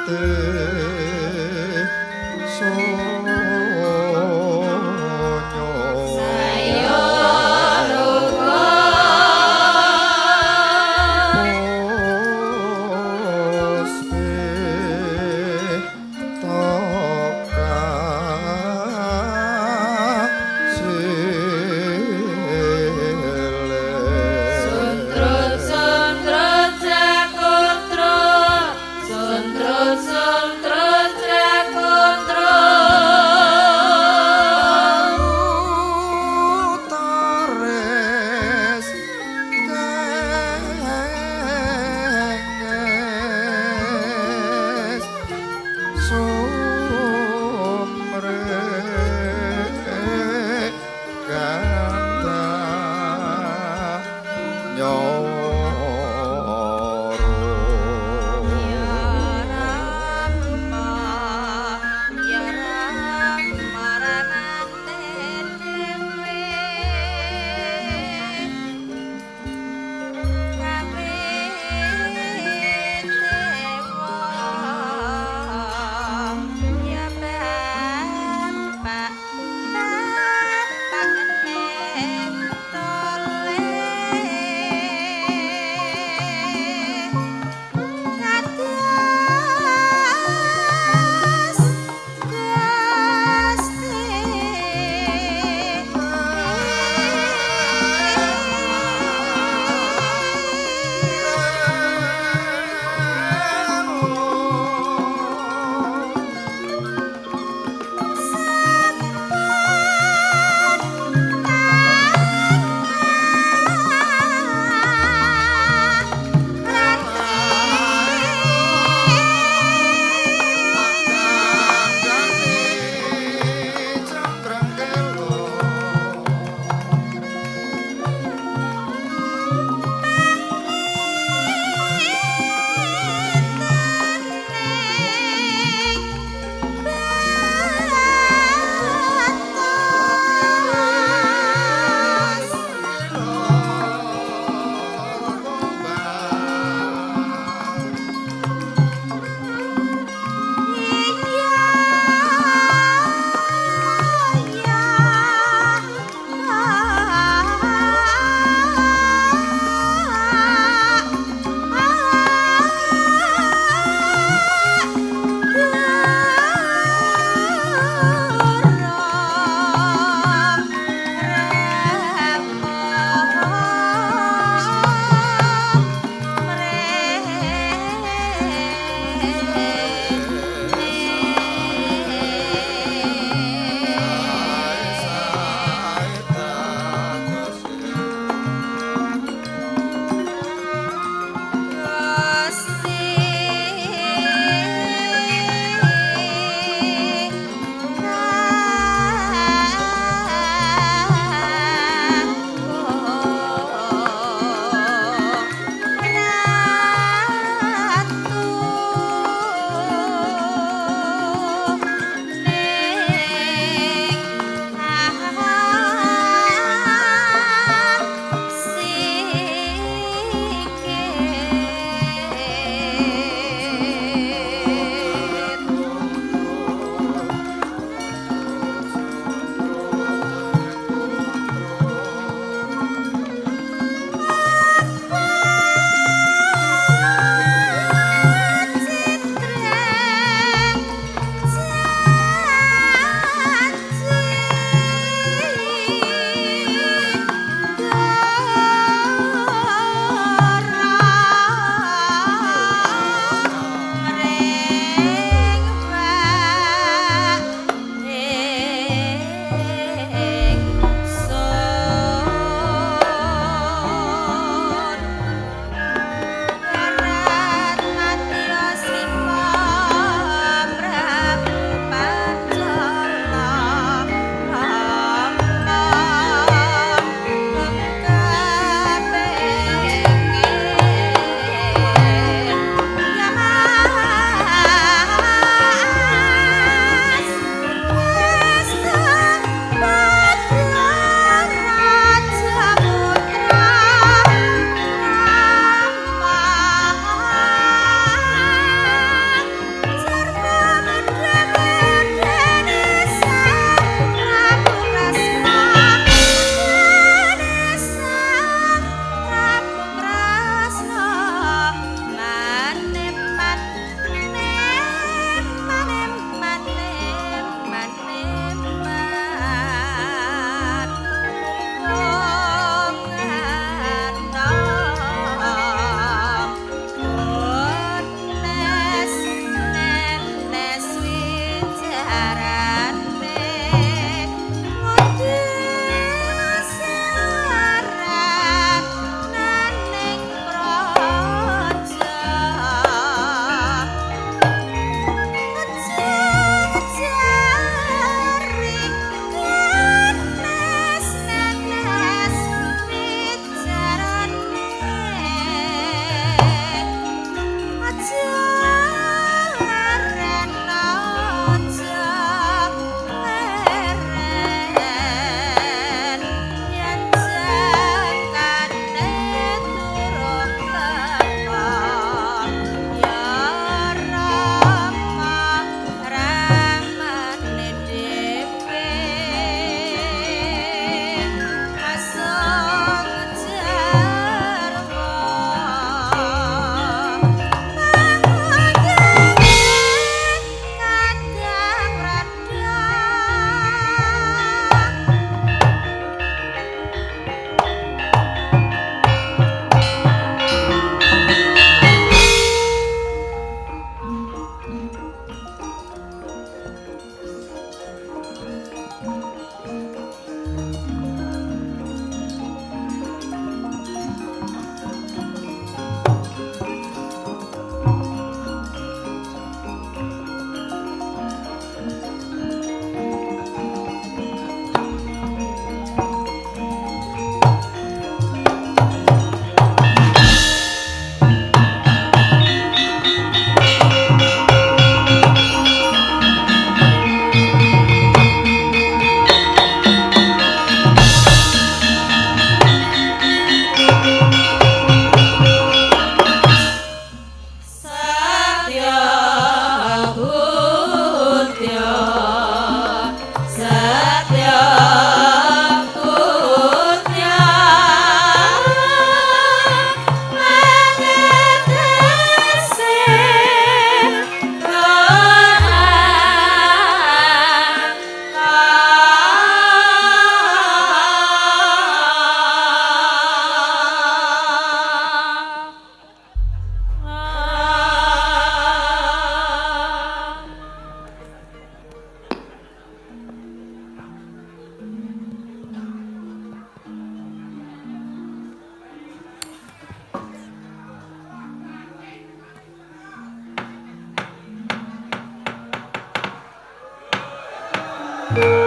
Dewa. Oh.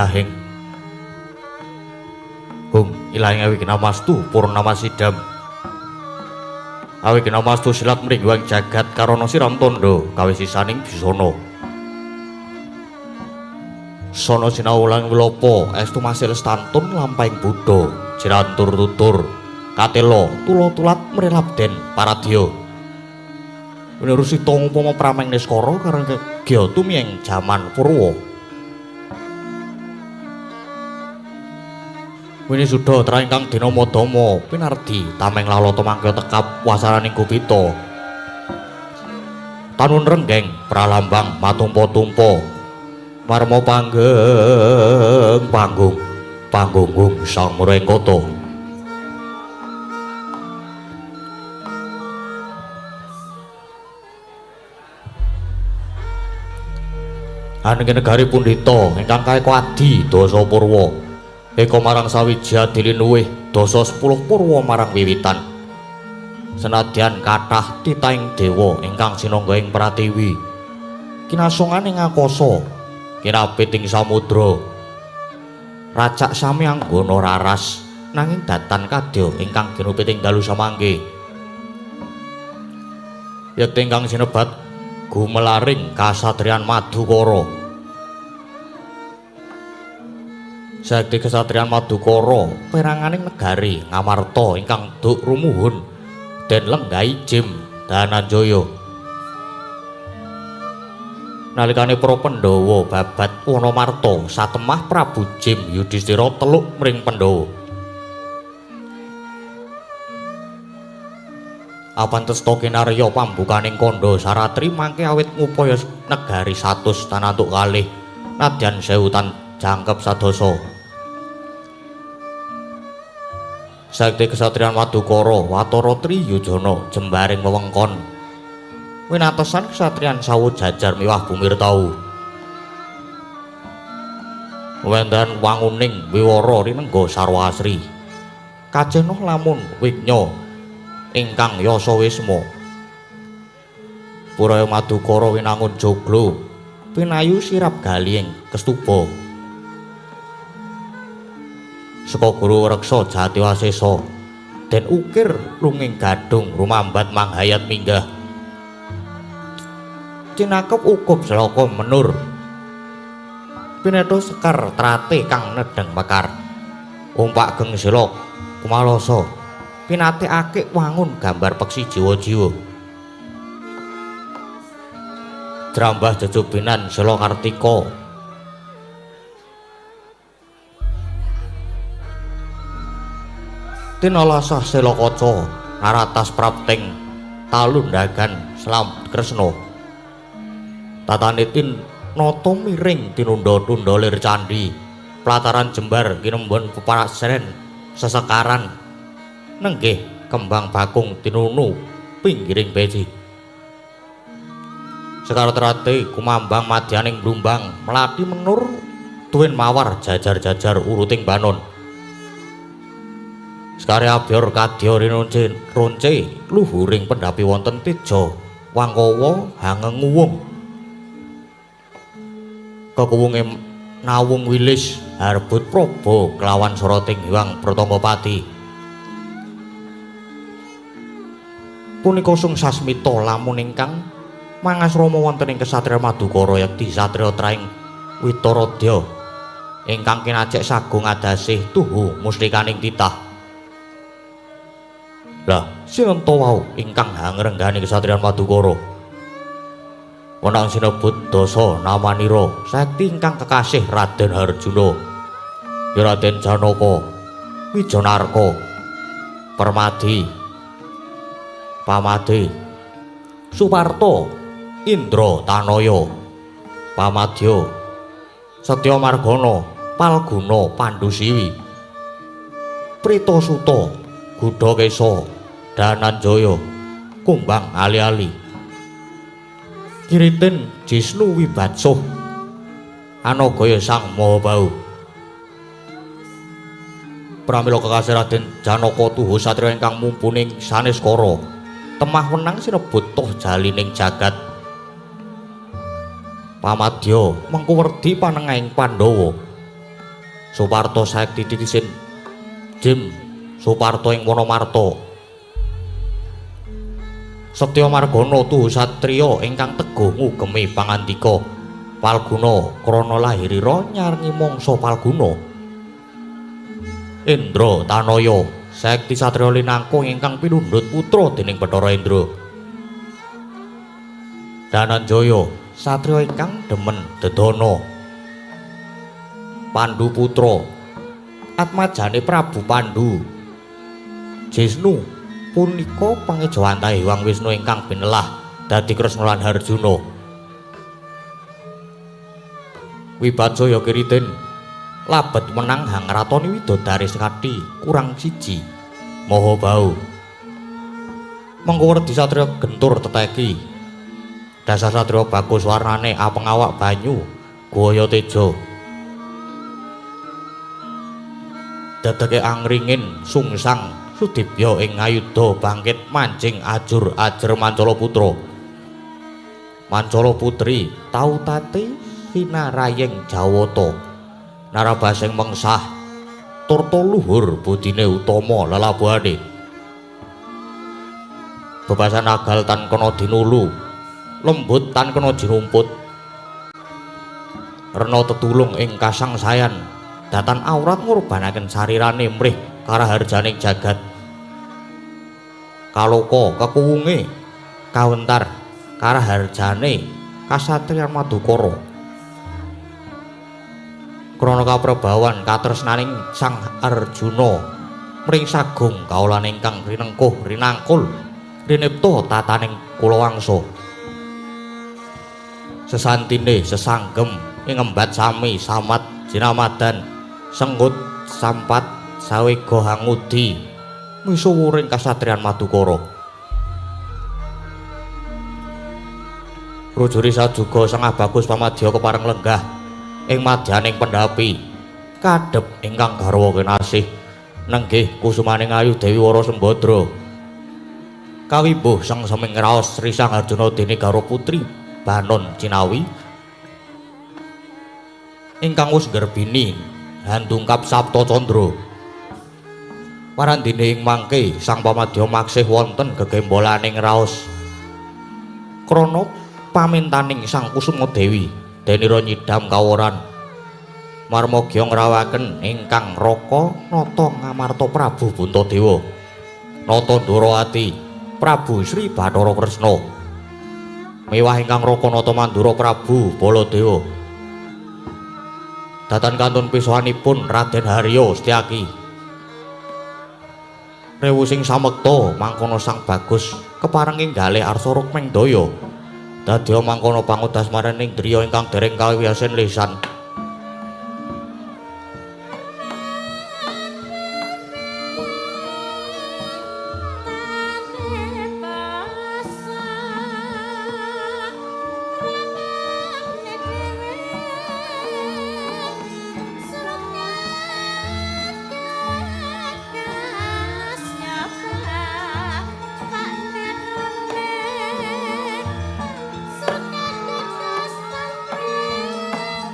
ilahing. Hum ilahing awignamastu purnamasidam. Awignamastu silat mringguang jagat karana siram tandha kawisisaning bisana. Sono sinau lan wilopo estu masih lestantun lampahing buddha jirantur tutur katelo tulo tulat mrelabden paradya winurusita ngupama prameng niskara karang kegya tumiyeng jaman purwa. Winisuda trah ingkang dina madama pinardi tameng lalata mangkya tekap wasaraning gupita tanun renggeng pralambang matumpa-tumpa marma panggeng panggung panggunggung sang mrengkata. Anenging negari pundhita ingkang kaeka adi dasa purwa eka marang sawiji adilinuwih dasa 10 purwa marang wiwitan. Senadyan kathah titahing dewa ingkang sinangga ing pratiwi kinasongan ing akasa kinapit ing samudra racak sami anggana raras nanging datan kadya ingkang ginupit ing dalu samangke yekti ingkang sinebat gumelaring kasatriyan Madukara. Sakti kasatriyan Madukara peranganing negari Ngamarta ingkang duk rumuhun den lenggahi Jim Dananjaya. Nalikane para Pandhawa babat Wanamarta satemah Prabu Jim Yudhistira teluk mring Pandhawa. Apantesta kinarya pambukaning kandha saratri mangke awit ngupaya negari 100 tanantuk kalih nadyan sewu tan jangkep sadasa. Sakti kesatriyan Madukara watara triyujana jembaring wewengkon winatesan kesatriyan sawu jajar miwah bumirtau. Wendan wanguning wiwara rinengga sarwa asri kajenoh lamun wignya ingkang yasa wisma. Puraya Madukara winangun joglo pinayu sirap gali ing kestuba. Saka guru reksa Jatiwasesa den ukir lunging gadhung rumambat manghayat minggah. Cinakep ukup selaka menur pinetha sekar trate kang nedheng mekar. Umpak geng sila kumalasa pinate akik wangun gambar peksi jiwa-jiwa. Jrambah jejubinan Sela Kartika tinalasah sela kaca naratas prapting talundagan selam Kresna. Tatane tin nata miring tinunda-tunda lir candhi plataran jembar kinembon peparasren sesekaran nenggih kembang bakung tinunu pinggiring peci. Sekar terate kumambang madyaning blumbang melati menur tuwin mawar jajar-jajar uruting banon. Sekare abyor kadya rinonce ronce luhuring pendhapi wonten teja wangkawa hangenguwung. Kekuwunge nawung wilis harbut praba kelawan soroting Hyang Pratanggapati. Punika sung sasmita lamun ingkang mangasrama wonten ing kesatriyan Madukara yekti satriya traing Witaradya ingkang kinacek sagung adasih tuhu mustikaning titah. Lah sinenta wau ingkang hangrenggani kesatriyan Madukara? Wenang sinebut dasa namanira sakti ingkang kekasih Raden Harjuna, ya Raden Janaka, Wijanarka, Permadi, Pamade, Suparta, Indra Tanaya, Pamadya, Setya Margana, Palguna Pandusiwi, Pritasuta, Gudakesa, Dananjaya, Kumbang Ali-ali, Kiritin Jisnu Wibatsuh, Anagaya Sang Mahabahu. Pramila kekasih Raden Janaka tuhu satriya ingkang mumpuning saneskara temah wenang sinebut toh jalining jagat. Pamadya mengku werdi panengahing Pandhawa. Suparto saekti titisin Jim Suparto ing Wonomarta. Setya Margana tuhu satriya ingkang teguh ngugemi pangandika Palguna krana lahirira nyarengi mangsa Palguna. Indra Tanaya saekti satriya linangkung ingkang pinundhut putra dening Bathara Indra. Dananjaya satriya ingkang demen dedana. Pandu putra atmajane Prabu Pandu. Jisnu punika pangejawantahe Hyang Wisnu ingkang binelah dadi Kresna lan Harjuna. Wibacaya Kiritin labet menang hangratoni widodari sekati kurang siji Maha Bau. Mengko werdi satriya gentur teteki. Dasar satriya bagus warnane apeng awak banyu guaya teja. Dadeke angringin sungsang sudibya ing ngayuda bangkit mancing ajur ajer mancala putra. Mancala putri tautate sinarayeng Jawata. Narabasing mengsah turta luhur budine utama lelabuhane. Bebasan agal tan kena dinulu, lembut tan kena jinumput. Rena tetulung ing kasangsayan, datan aurat ngurbanaken sarirane mrih karaharjaning jagat. Kaloka kekuwunge kawentar karaharjane kasatriyan Madukara. Krana kaprebawan katresnaning Sang Arjuna mring sagung kaulan ingkang rinengkuh rinangkul rinipta tataning kulawangsa. Sesantine sesanggem ing embat sami samat jinamadan senggut sampat sawega hangudi misuwuring kasatriyan Madukara. Rujuri sajuga sengah bagus pamadya kepareng lenggah ing madyaning pendhapi kadhep ingkang garwa kinasih nenggih kusumaning ayu Dewi Wara Sembadra. Kawimbuh sengseming raos Sri Sang Arjuna dene garwa putri Banon Cinawi ingkang wis nggerbini handungkap Sapta Candra. Warandine ing mangke sang pamadya maksih wonten gegembolaning raos krana pamintaning Sang Kusuma Dewi denira nyidam kaworan marmagya ngrawaken ingkang raka nata ngamarta Prabu Puntadewa nata Ndorowati Prabu Sri Bathara Kresna mewah ingkang raka nata Mandura Prabu Baladewa. Datan kantun pisohanipun Raden Haryo Setyaki. Rewu sing samekta mangkono sang bagus kepareng ing galih arsa rukmeng daya. Dadya mangkono pangudas marang indriya ingkang dereng kawiyasen lisan.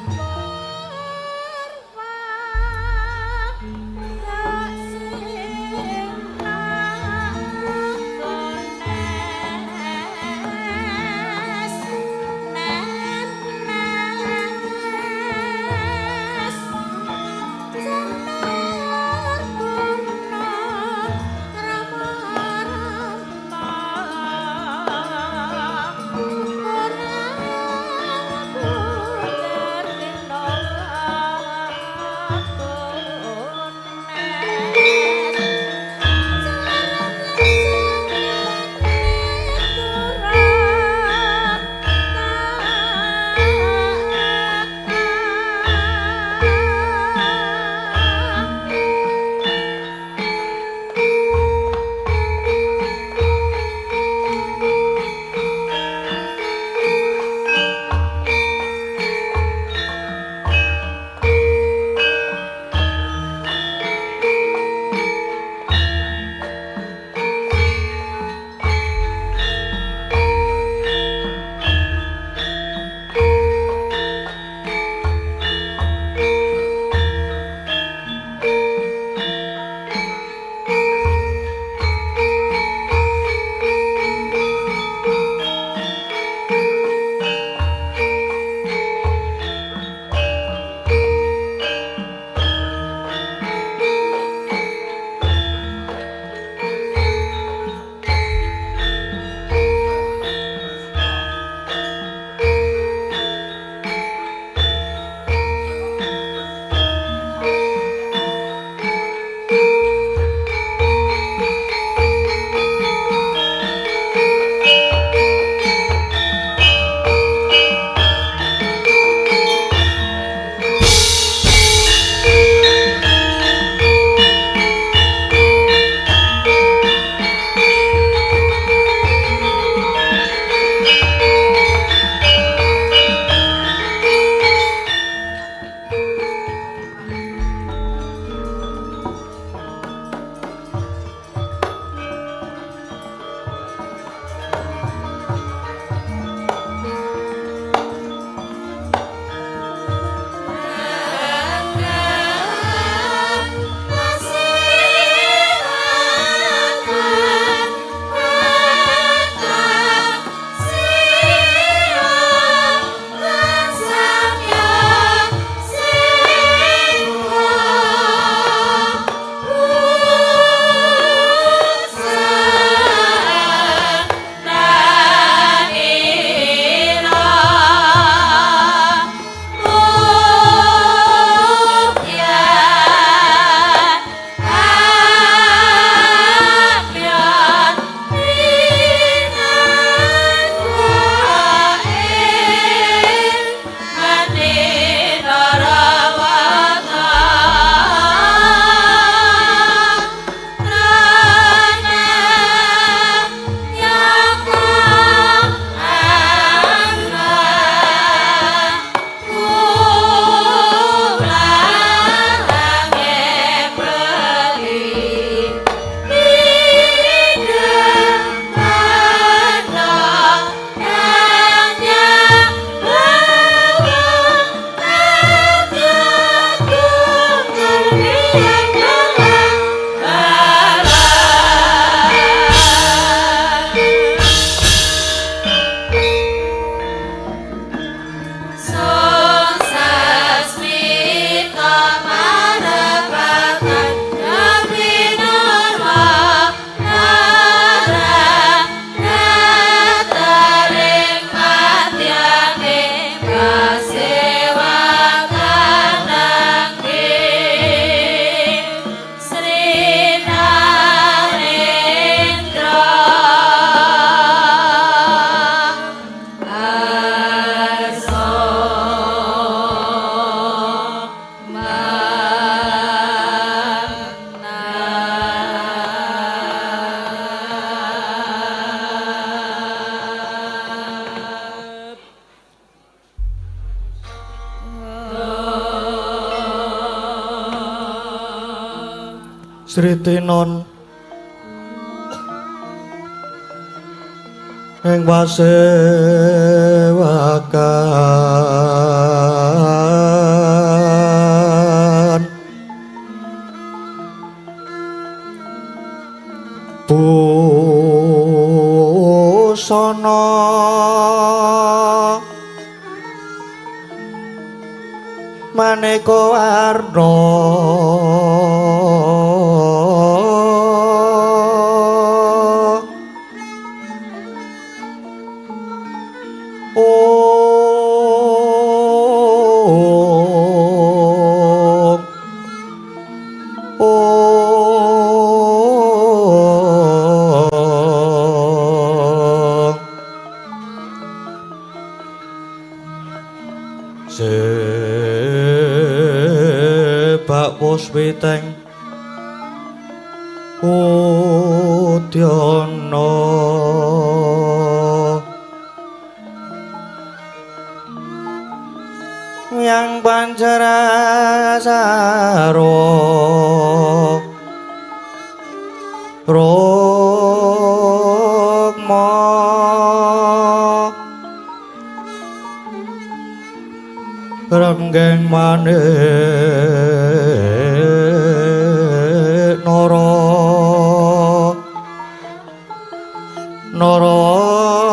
Thank you. Sritinon ing pasewakan busana maneka warna puspiteng udyana yang pancarasaro rukma renggeng manik nara narata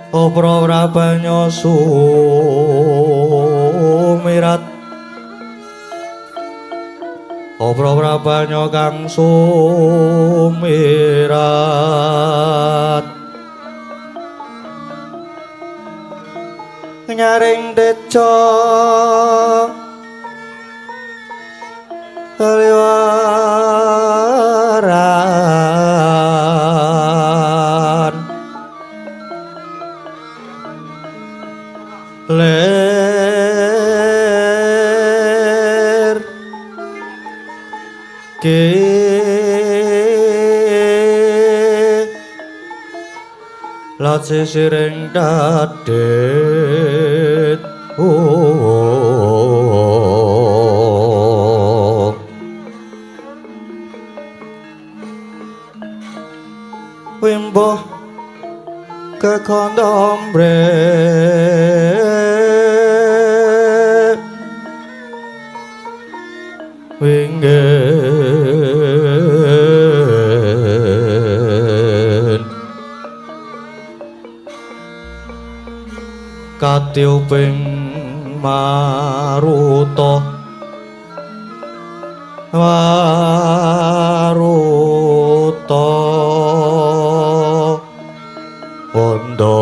Obra-brabanya sumirat Obra-brabanya kang sumirat nyaring teja liwaran ler ke lace sireng dadet wimbo kekondombre wingin katiuping maruta maruta bondo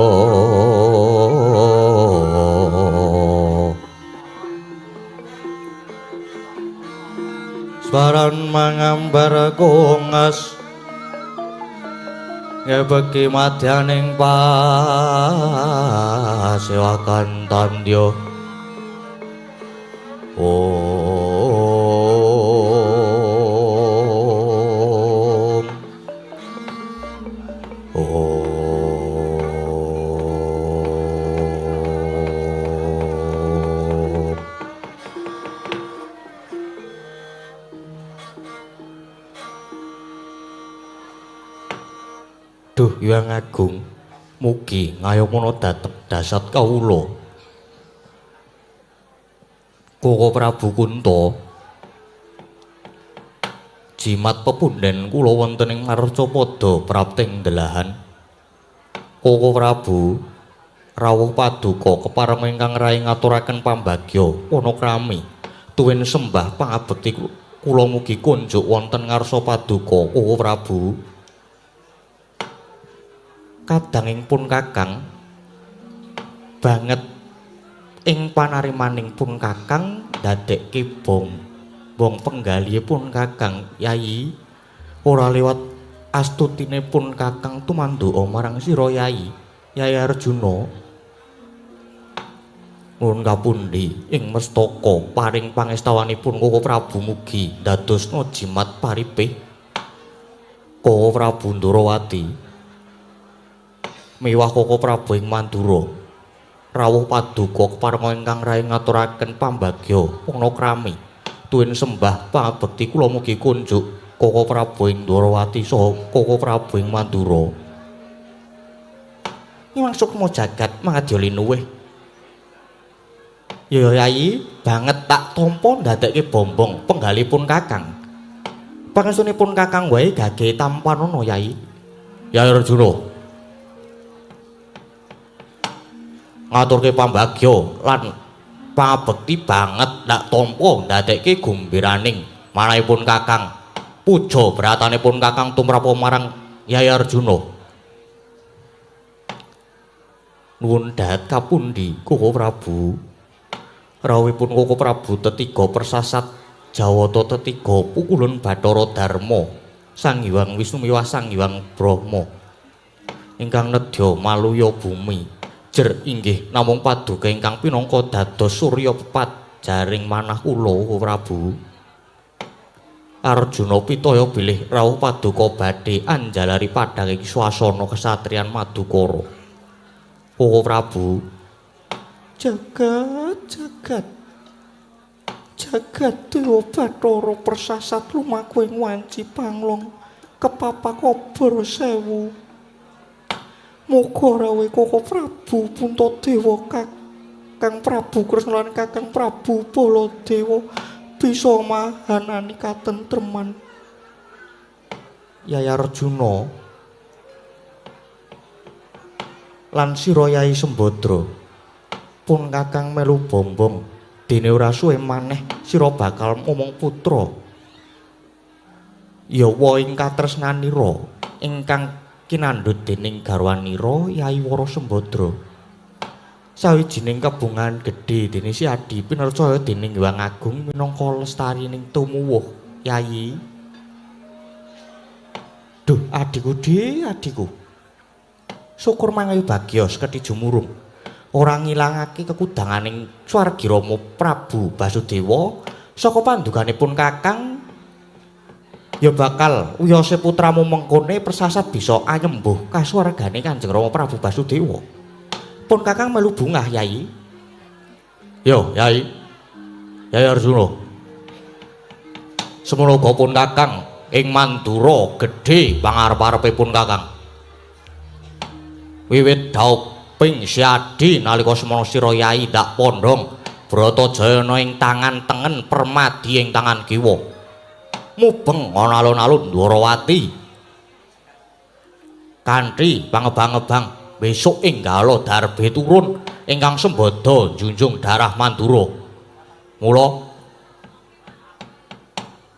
Swaran mangambar kongas ngebeki madyaning pasewakan tandya. Om Om. Duh Hyang Agung, mugi ngayomana dhateng dasat kawula. Koko Prabu Kunta, jimat pepunden kula wonten ing Marcapada prapting delahan. Koko Prabu rawuh paduka kepareng ingkang rai ngaturaken pambagya panakrami tuwin sembah pangabekti kula mugi kunjuk wonten ngarsa paduka Koko Prabu. Kadanging pun Kakang banget ing panarimaning pun Kakang ndadekke bong bong penggalihe pun Kakang Yayi ora lewat astutine pun Kakang tumanduka marang sira Yayi Yayi Arjuna. Nuwun kapundi ing mestaka paring pangestawanipun Koko Prabu mugi ndadosna jimat paripih Koko Prabu Ndorowati miwah Koko Prabu ing Mandura rawuh paduka keparenga ingkang rayi ngaturaken pambagya panakrami tuwin sembah pangabekti kula mugi kunjuk Koko Prabu ing Ndorowati saha Koko Prabu ing Mandura. Imang sukma jagat mangadya linuwih. Ya Yayi, banget tak tampa ndadekke bombong penggalipun Kakang. Pangestunipun Kakang wae gage tampanana Yayi. Yayi Arjuna. Ngaturke pambagya lan pangabekti banget tak tampa ndadekke gumbiraning manahipun Kakang. Puja bratanipun Kakang tumrap marang Yayi Arjuna. Nuwun dahat kapundi Koko Prabu? Rawuhipun Koko Prabu tetiga persasat Jawata tetiga pukulun Bathara Darma Sang Hyang Wisnu miwah Sang Hyang Brahma ingkang nedya maluya bumi jer inggih namung paduka ingkang pinangka dados surya pepat jaring manah kula Koko Prabu. Arjuna pitaya bilih rawuh paduka badhe anjalari padhanging swasana kesatriyan Madukara. Koko Prabu, jagat jagat jagat dewa bathara persasat lumaku ing wanci panglong kepapak obor sewu. Muga rawuhe Koko Prabu Puntadewa Kakang Prabu Kresna lan Kakang Prabu Baladewa bisa mahanani katentreman. Yai Arjuna lan sira Yai Sembadra, pun Kakang melu bombong dene ora suwe maneh sira bakal momong putra yawa ing katresnanira ingkang kinandhut dening garwanira Yai Wara Sembadra. Sawijining kebungan gedhe dene si Adi pinercaya dening Hyang Agung minangka lestarining tumuwuh Yai. Duh adhiku dhe adhiku, syukur mangayu bagya sekedhi jumurung ora ngilangake kekudanganing swargi Rama Prabu Basudewa saka panduganipun Kakang ya bakal wiyose putramu mengkone persasat bisa anyembuh kasuwargane Kanjeng Rama Prabu Basudewa. Pun Kakang melu bungah Yai. Yo Yai, Yai Arjuna, semono uga pun Kakang ing Mandura gedhe pangarep-arepipun Kakang. Wiwit dauping siadi nalika semono sira Yai ndak pondhong Bratajayana ing tangan tengen Permadi ing tangan kiwa mubeng ana alun-alun Dwarawati kanthi pangebang-ebang besok ing gala darbe turun ingkang sembada njunjung darah Mandura. Mula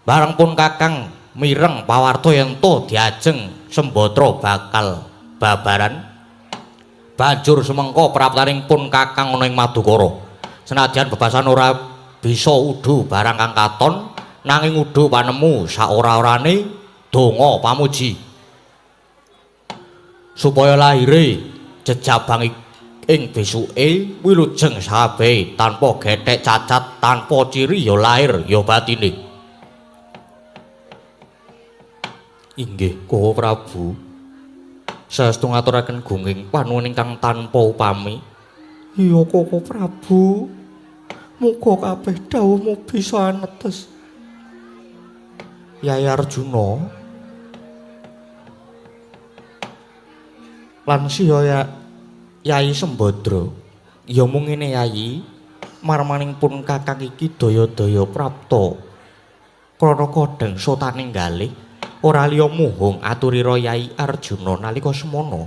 bareng pun Kakang mireng pawarta yen to diajeng Sembadra bakal babaran banjur semengka praptaning pun Kakang ana ing Madukara. Senadyan bebasan ora bisa udu barang kang katon, nanging udu panemu saora-orane donga pamuji supaya lahire jejabang ing besuke wilujeng sabehe tanpa gethek cacat, tanpa ciri ya lahir ya batine. Inggih Koko Prabu, saestu ngaturaken gunging panuwun ingkang tanpa upami. Iya Koko Prabu, muga kabeh dhawuhmu bisa anetes. Yai Arjuna lan siya Yai Sembadra, ya mung ngene Yai, marmaning pun Kakang iki daya-daya prapta krana kodheng sotaning galih ora liya muhung aturira Yai Arjuna nalika semana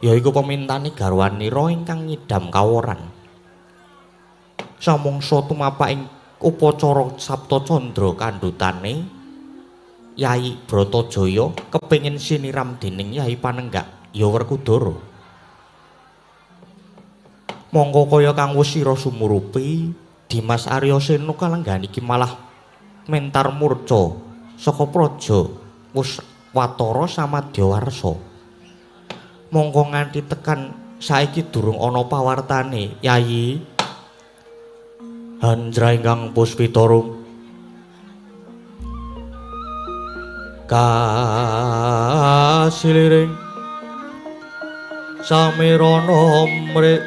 yaiku pemintane garwanira ingkang nyidam kaworan. Samangsa tumapak ing upacara Sapta Candra kandhutane Yai Bratajaya kepengin siniram dening Yai Panenggak ya Werkudara. Mongko kaya kang wis sira sumurupi, Dimas Aryasena kalenggahan iki malah mentar murca saka praja wis watara samadya warsa. Mongko nganti tekan saiki durung ana pawartane Yai. Hanjra ingkang puspitarum kasiliring samirana mrik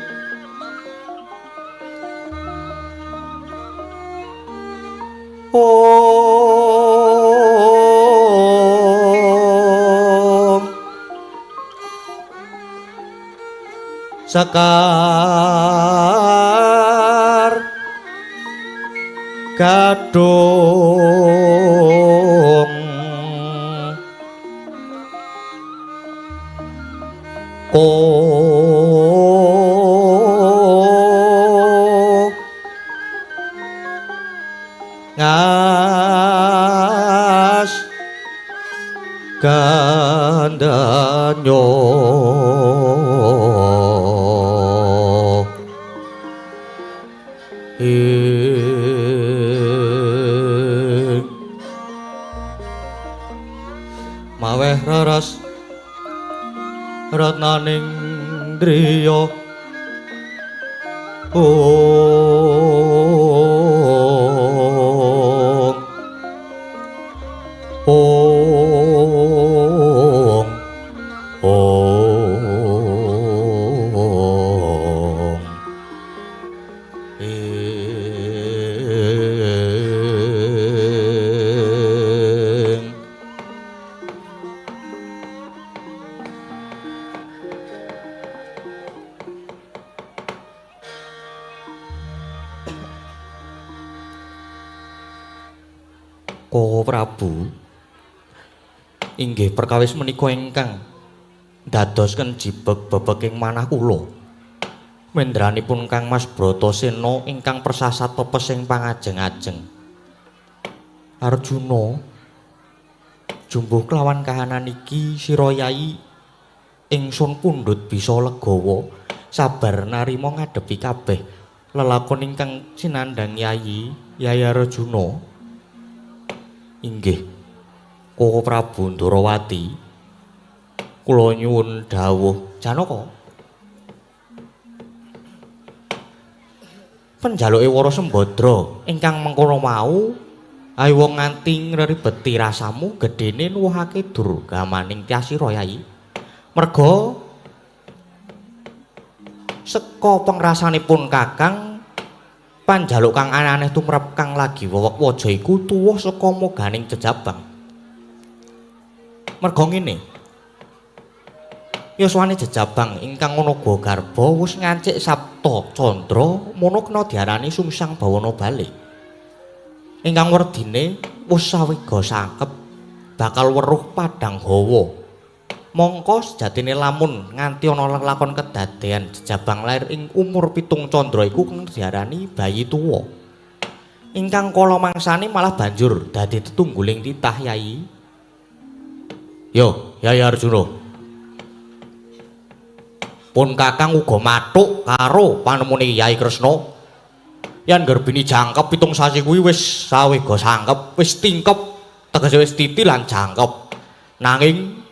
Om Sekar Gadung Ko Ngas Gandanyo ing maweh raras ratnaning driya Om Om Om Ing Koko Prabu inggih perkawis menika ingkang ndadosken jibeg bebeking manah kula. Mendranipun Kang Mas Bratasena ingkang persasat pepes ing pangajeng-ajeng. Arjuna jumbuh kelawan kahanan iki sira yai ingsun pundhut bisa legawa sabar narima ngadepi kabeh lelakon ingkang sinandhang yai Yai Arjuna. Inggih Koko Prabu Ndorowati kula nyuwun dawuh Janaka. Penjaluke Wara Sembadra ingkang mengkono mau ayo wong nganti ngribeti rasamu gedene nuwuhake durgamaning tyasira yai. Merga seka pengrasanipun Kakang panjaluk kang aneh tumrap kang lagi wewek waja iku tuwuh saka moganing jejabang. Merga ngene, yuswane jejabang ingkang ana garba wis ngancik Sabta Candra mono kena diarani sungsang bawana bali. Ingkang werdine wis sawiga sangkep bakal weruh padhang hawa. Mongko sejatine lamun nganti ana lelakon kedadean jejabang lair ing umur 7 candra iku kena diarani bayi tuwa. Ingkang kala mangsane malah banjur dadi tetungguling titah yai. Yo, Yai Arjuna. Pun Kakang uga mathuk karo panemune Yai Kresna. Yen garbini jangkep 7 sasi kuwi wis sawega sangkep, wis tingkep, tegese wis titi lan jangkep. Nanging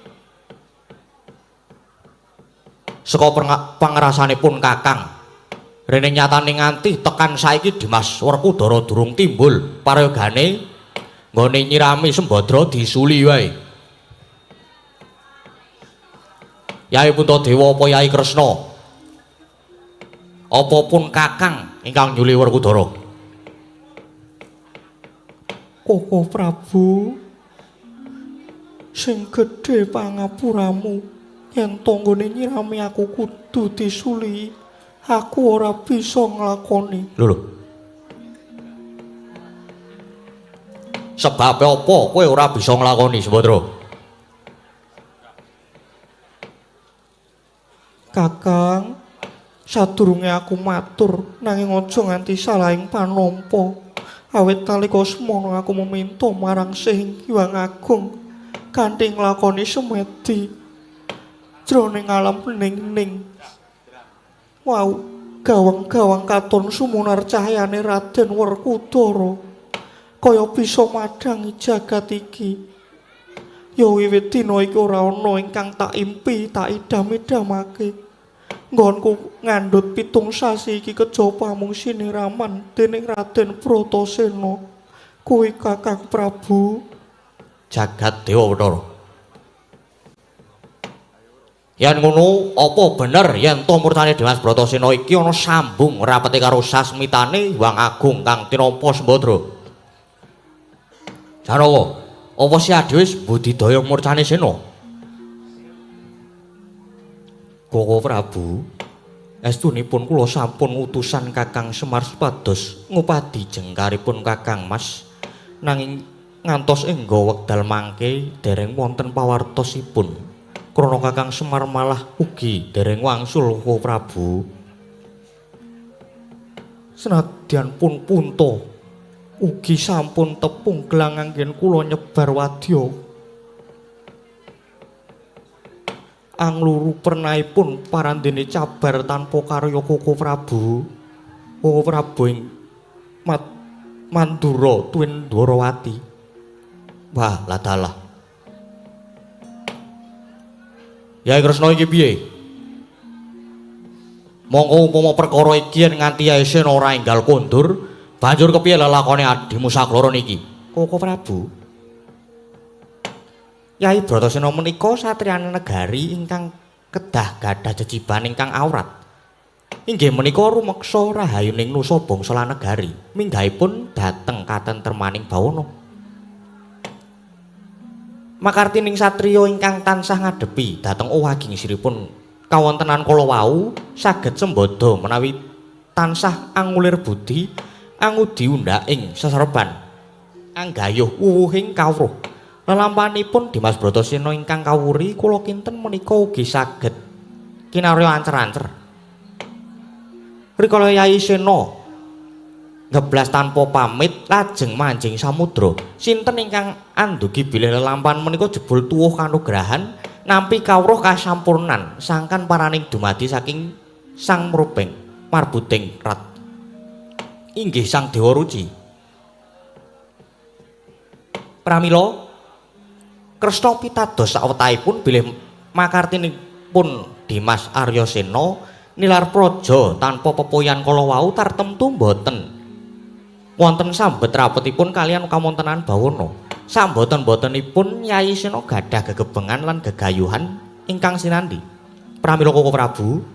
saka pangrasanipun Kakang rene nyatane nganti tekan saiki Dimas Werkudara durung timbul parayogane nggone nyirami Sembadra disuli wae. Yai Puntadewa apa Yai Kresna apa pun Kakang ingkang nyuli Werkudara? Koko Prabu sing gedhe pangapuramu yen tanggane nyirami aku kudu disuli, aku ora bisa nglakoni. Lho lho. Sebabe apa kowe ora bisa nglakoni, Sembadra? Kakang, sadurunge aku matur nanging aja nganti salahing panampa. Awit nalika semono aku meminta marang Sing Hyang Agung kanthi nglakoni semedi jroning alam bening-ning. Wau, gawang-gawang katon sumunar cahyane Raden Werkudara kaya bisa madhangi jagat iki. Ya wiwit dina iki ora ana ingkang tak impi, tak idam-idamake. Nggonku ngandhut 7 sasi iki kejaba amung siniraman dening Raden Bratasena. Kuwi Kakang Prabu. Jagat Dewa Bathara. Yen ngono, apa bener yen to murtane Dimas Bratasena iki ana sambung rapete karo sasmitane Hyang Agung kang tinampa Sembadra? Janaka, apa si Adi wis budidaya murcane Sena? Koko Prabu, estunipun kula sampun utusan Kakang Semar supados ngupadi jengkaripun Kakang Mas, nanging ngantos engga wekdal mangke dereng wonten pawartosipun. Krana Kakang Semar malah ugi dereng wangsul Koko Prabu. Senadyan pun punta ugi sampun tepung gelang anggen kula nyebar wadya. Angluru pernaipun parandene cabar tanpa karya Koko Prabu. Koko Prabu ing Mandura tuwin Dwarawati. Wah, ladalah. Yai Kresna iki piye? Mongko upama perkara iki yen nganti Yai Sena ora enggal kondur, banjur kepiye lelakone adimu sakloro niki? Koko Prabu. Yai Bratasena menika satriyane negari ingkang kedah gadah jejiban ingkang awrat. Inggih menika rumeksa rahayuning nusa bangsa lan negari, minggahipun dhateng katentremaning bawana. Makartining satriya ingkang tansah ngadepi dhateng owaging siripun kawontenan kala wau saged sembada menawi tansah angulir budi angudi undhaking seserban anggayuh wuwuhing kawruh. Lelampanipun Dimas Bratasena ingkang kawuri kula kinten menika ugi saged kinarya ancer-ancer. Rikala Yai Sena ngeblas tanpa pamit lajeng manjing samudra, sinten ingkang andugi bilih lelampahan menika jebul tuwuh kanugrahan nampi kawruh kasampurnan sangkan paraning dumadi saking Sang Mrubeng Marbudeng Rat. Inggih Sang Dewa Ruci. Pramila Kresna pitados sawetahipun bilih makartinipun Dimas Aryasena nilar praja tanpa pepoyan kala wau tartemtu mboten wonten sambet rapetipun kaliyan kawontenan bawana. Samboten-botenipun Yai Sena gadah gegebengan lan gegayuhan ingkang sinandi. Pramila Koko Prabu,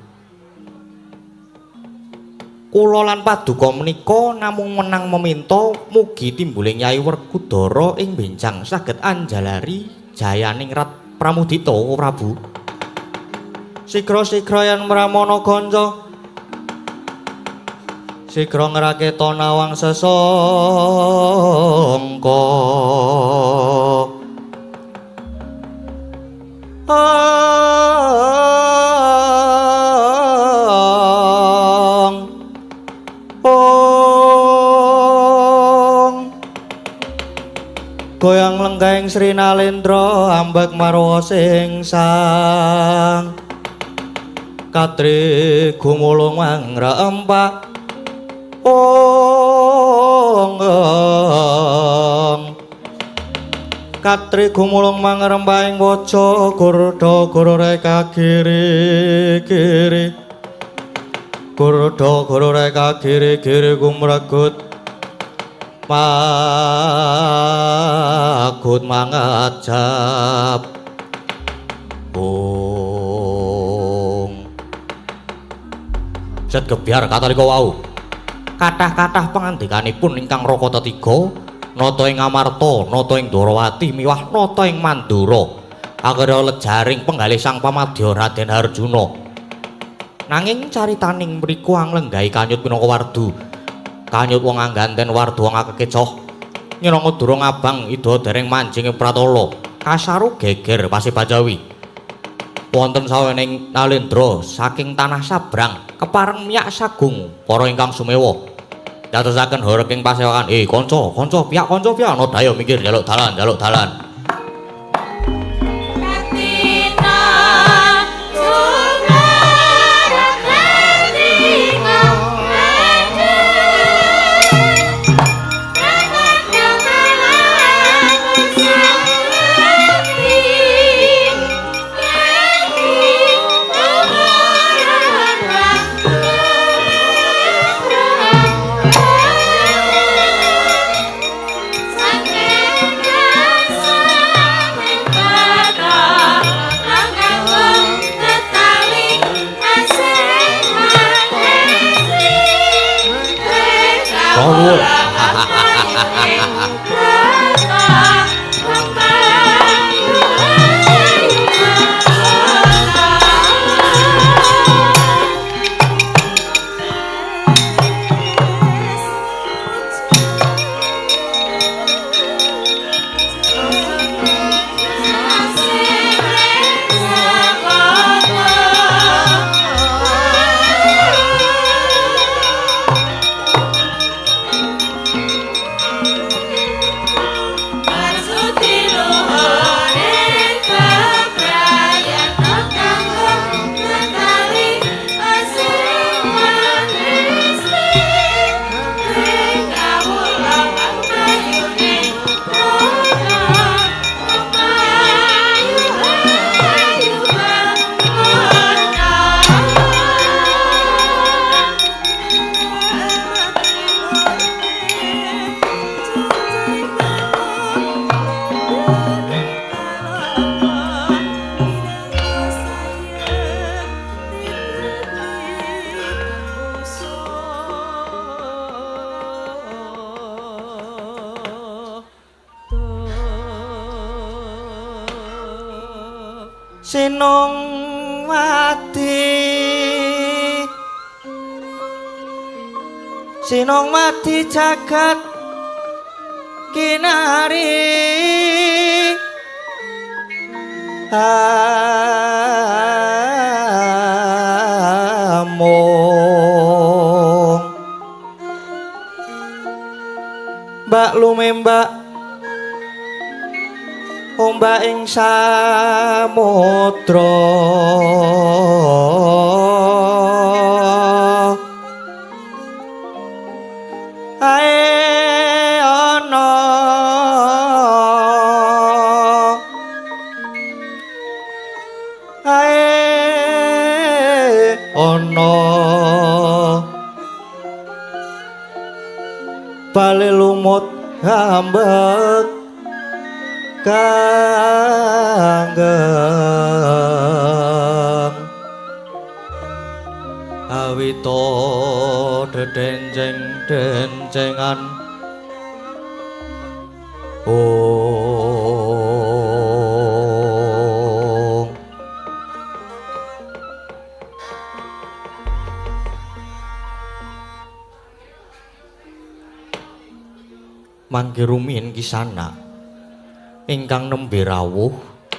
kula lan paduka menika namung menang meminta mugi timbuling Yai Werkudara ing benjang saged anjalari jayaning Rat Pramudita Koko Prabu. Sigra-sigra yen Pramana kanca sigra ngraketa nawang sesangka. Ong ong goyang lenggahing Sri Nalendra ambek marwa sing sang katri gumulung mangrempak. Ong katri gumulung mangrembah ing waca gurda gurureka kiri kiri gurda gurureka kiri kiri gumregut magut mangajab. Ong set gebyar katalika wau. Kathah-kathah pangandikanipun ingkang Rakata tiga, nata ing Amarta, nata ing Dwarawati, miwah nata ing Mandura. Akhira lejaring penggalih Sang Pamadya Raden Harjuna. Nanging caritaning mriku anglenggahi kanyut minangka wardu. Kanyut wong angganten wardu wong akekecoh. Nyeranga durung abang ida dereng manjing ing pratala. Kasaru geger Paseban Jawi. Wonten sawening Nalendra saking tanah Sabrang kepareng miyak sagung para ingkang sumewa. Dadosaken horeg ing pasewakan, kanca, kanca piyak, kanca piyak ana daya minggir njaluk dalan, njaluk dalan. Sinung wadi, sinung wadi jagat kinari. Amung mbak lumembak ombak ing samudra. Ae ana, ae ana bale lumut ambek kanggeng awita dedenceng-dencengan. Ong mangke rumiyin kisana ingkang nembe rawuh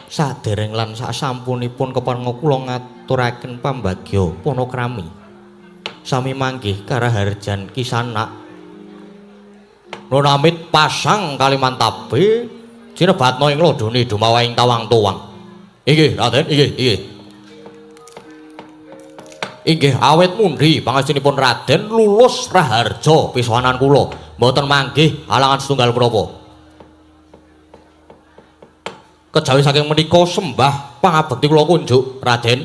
sadereng lan sasampunipun kepareng kula ngaturaken pambagya panakrami sami manggih karaharjan kisana. Nun amit pasang kalimantabe cinebatna ing lodone dumawahing tawang tuwang. Inggih Raden, inggih, inggih. Inggih awit mundhi pangestunipun Raden lulus raharja pisowanan kula, mboten manggih halangan setunggal menapa. Kejawi saking menika sembah pangabekti kula kunjuk Raden.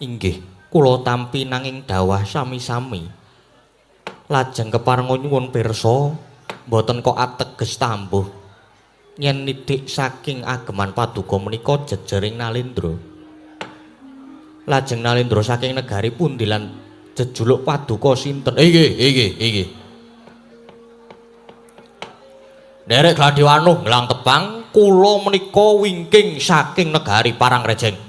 Inggih, kula tampi nanging dawah sami-sami. Lajeng keparenga nyuwun pirsa, mboten kok ateges tambuh yen nidik saking ageman paduka menika jejering Nalendra. Lajeng Nalendra saking negari pundi lan jejuluk paduka sinten? Inggih, inggih, inggih. Nderek Gladiwanuh nglang tepang, kula menika wingking saking negari Parangrejeng.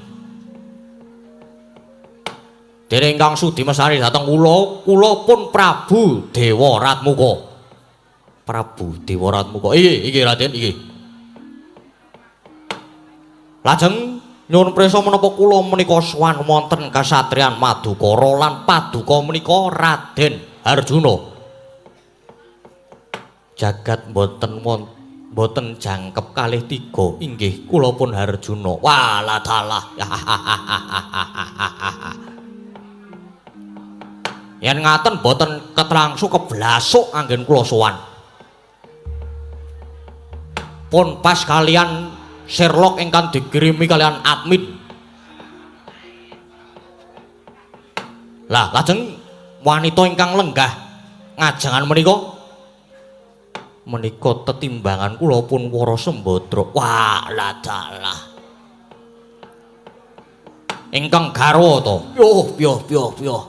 Dene ingkang sudi mesani dhateng kula, kula pun Prabu Dewa Ratmuka. Prabu Dewa Ratmuka. Inggih, inggih Raden, inggih. Lajeng nyuwun prisa menapa kula menika sowan wonten kasatriyan Madukara lan paduka menika Raden Harjuna. Jagat mboten mboten jangkep kalih tiga, inggih kula pun Harjuna. Walah dalah. Yen ngaten mboten ketrangsu keblasuk anggen kula sowan. Pun pas kalian Sherlock ingkang dikirimi kalian admin. Lah lajeng wanita ingkang lenggah ngajengan menika menika tetimbangan kula pun Wara Sembadra. Walah dalah. Ingkang garwa to. Yoh yoh yoh yoh.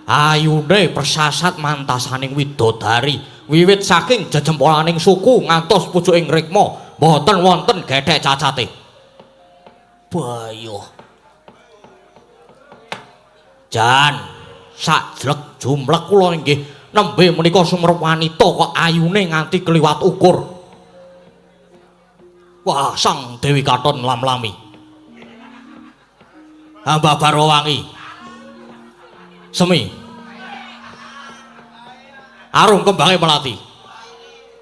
Ayune persasat mantasaning widodari wiwit saking jejempolaning suku ngantos pucuking rikma mboten wonten gethek cacate. Bayoh. Jan sajlek jumlek kula inggih nembe menika sumerep wanita kok ayune nganti kliwat ukur. Wah, Sang Dewi Katon lam-lami. Hamba Barwangi. Semi. Arum kembange melati.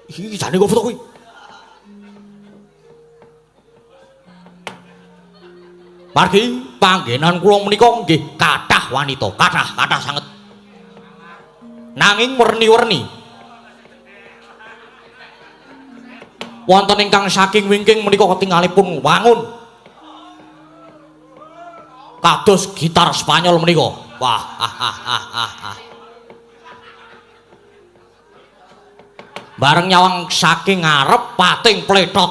Iki jane kok foto kuwi. Margi panggenan kula menika nggih kathah wanita, kathah-kathah sanget. Nanging werni-werni. Wonten ingkang saking wingking menika ketingalipun wangun. Kados gitar Spanyol menika. Wah, bareng nyawang saking ngarep pating pletot.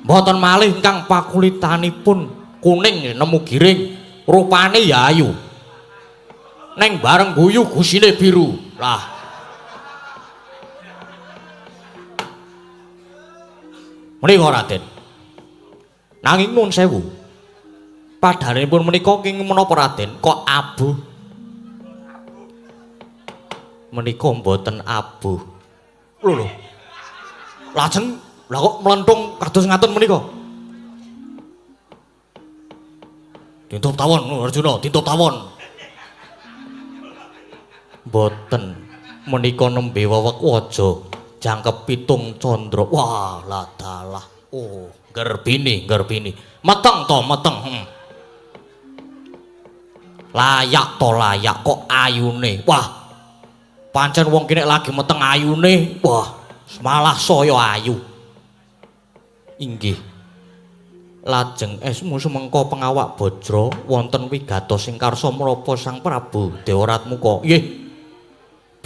Mboten malih ingkang pakulitanipun kuning nemu giring, rupane ya ayu. Neng bareng guyu gusine biru. Lah. Menika Raden. Nanging nuwun sewu. Padhanipun menika kenging menapa Raden? Kok abuh? Menika mboten abuh. Lho lho. Lajeng lha kok mlentung kados ngaten menika? Dintup tawon Arjuna, dintup tawon. Mboten. Menika nembe wewek waja jangkep 7 candra. Wah, lah dalah. Oh, gerbini, gerbini. Meteng to, meteng. Layak to layak kok ayune. Wah. Pancen wong kene lagi meteng ayune. Wah, malah saya ayu. Inggih. Lajeng esmu sumengko pengawak bajra wonten wigatos ing karsa menapa Sang Prabu Dewaratmuka. Nggih.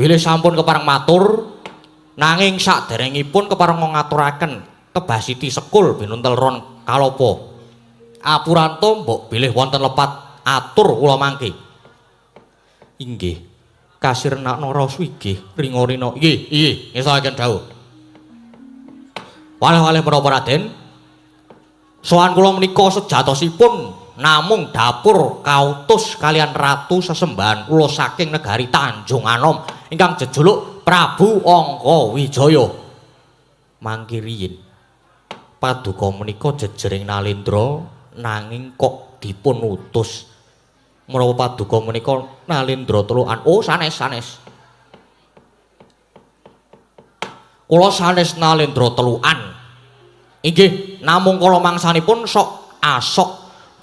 Bilih sampun kepareng matur, nanging saderengipun kepareng ngaturaken tebasiti sekul binuntel ron kalapa. Apuranta mbok bilih wonten lepat atur kula mangke. Inggih. Kasirnakna raos wigih ringa-rina. Nggih, nggih, ngestokaken dawuh. Waleh-waleh menapa Raden? Sowan kula menika sejatosipun namung dapur kautus kalian ratu sesembahan kula saking negari Tanjung Anom ingkang jejuluk Prabu Angkawijaya. Mangke riyin paduka menika jejering Nalendra nanging kok dipun utus menapa paduka menika Nalendra telukan. Oh, sanes sanes. Kula sanes Nalendra telukan. Inggih, namung kala mangsanipun sok asok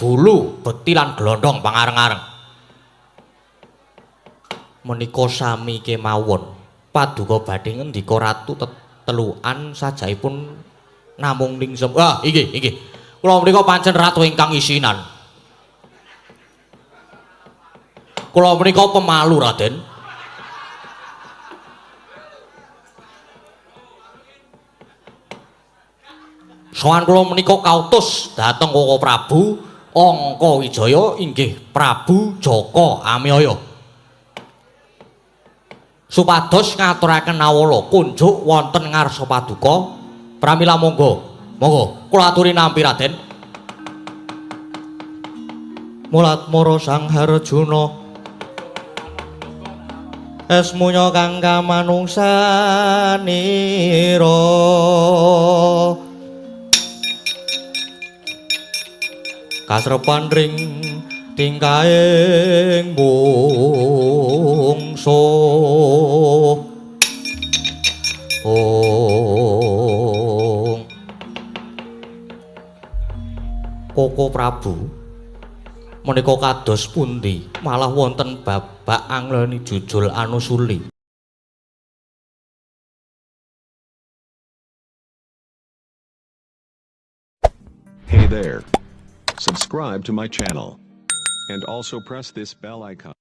bulu bekti lan glondong pangareng-areng. Menika sami kemawon. Paduka badhe ngendika ratu telukan sajaipun namung ningsem. Ah, inggih, inggih. Kula menika pancen ratu ingkang isinan. Kula menika pemalu, Raden. Sowan kula menika kautus dhateng Koko Prabu Angkawijaya inggih Prabu Jaka Amiyaya. Supados ngaturaken nawala kunjuk wonten ngarsa paduka. Pramila monggo. Monggo kula aturi nampi Raden. Mulat mara Sang Harjuna esmunya kang kamanungsanira. Kasrepan ring tingkahing mungsuh. Ong Koko Prabu menika kados pundi malah wonten babak angleni jujul anusuli. Hey there. Subscribe to my channel. And also press this bell icon.